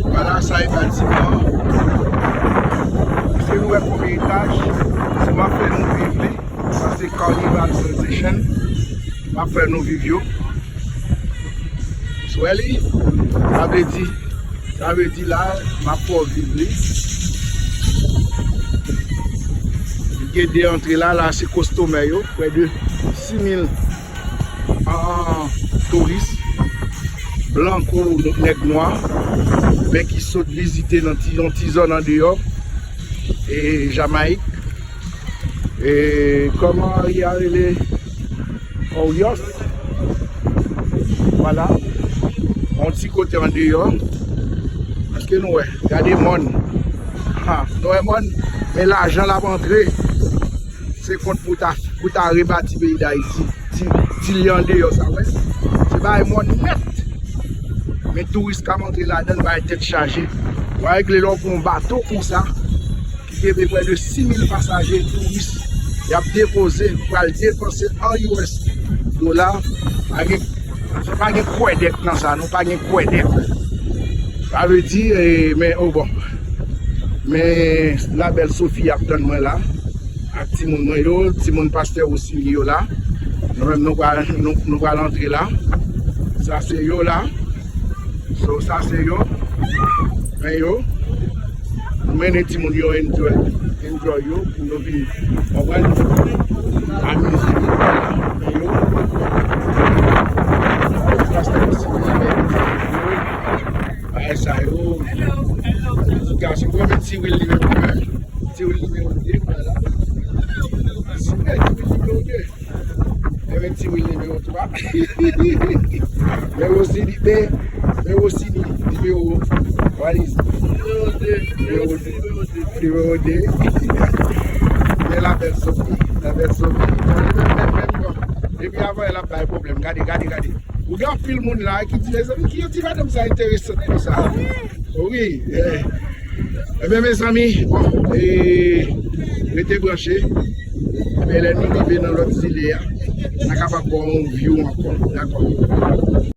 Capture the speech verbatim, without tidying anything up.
Vwala, sa e batiman an. Èske nou wè konbyen etaj? Se m ap fè nou viv li. Sa se Carnival Transition. M ap fè nou viv yo. Ou wè li? Sa vle di, sa vle di la, m ap fè w viv li. Li gen de antre la, la se kostomè yo, prè de sis mil an touris, blan kou nèg nwa, men ki sot vizite nan ti, yon ti zòn andeyò, e Jamayik. E kòman y a rele? Oryòs. Vwala. Yon ti kote andeyò. Èske nou wè? Gade mòn. Ha, nou wè mòn? Men lajan l ap antre. Se kont pou ta, pou ta rebati peyi Dayiti. Ti, ti li andeyò sa, wè. Se bagay mòn nèt. Men touris k ap antre ladan l, bagay tèt chaje. W a regle lè w pran yon bato konsa, ki gen prè de sis mil pasaje touris. Y ap depoze, pral depanse an U S dola. Pa gen, pa gen kwèdèk nan sa, non, pa gen kwèdèk. Sa vle di, eh, men, oh bon. Men, la bèl Sophie ap tann mwen la. Ak timoun mwen yo, timoun pastè Rosini yo la. Nou menm, nou pral, nou, nou pral antre la. Sa se yo la. So, sa se yo. Men yo. Nou mennen timoun yo enjoy, enjoy yo pou yo vin, konprann? Amize yo. Men yo. Pastè Rosini la, men yo. Bagay sa yo. Ti gason, konbyen ti wil li menm, ti wil nimewo de, vwala. Ti wil nimewo de. Emen, ti wil nimewo twa. Men Rosini, men, men Rosini, nimewo, what is it? Nimewo de. Nimewo de. Men la bèl Sophie, la bèl Sophie. Men, men, men, bon. Depi avan, l ap bay pwoblèm. Gade, gade, gade. Ou gen anpil moun la ki di, mezanmi, ki yon ti madanm sa enteresan konsa? Wi, eh. Ebyen, mezanmi, bon, eh, rete branche. Ebyen, lè nou rive nan lòt zile a, n a kapab ba w yon view ankò. Dakò?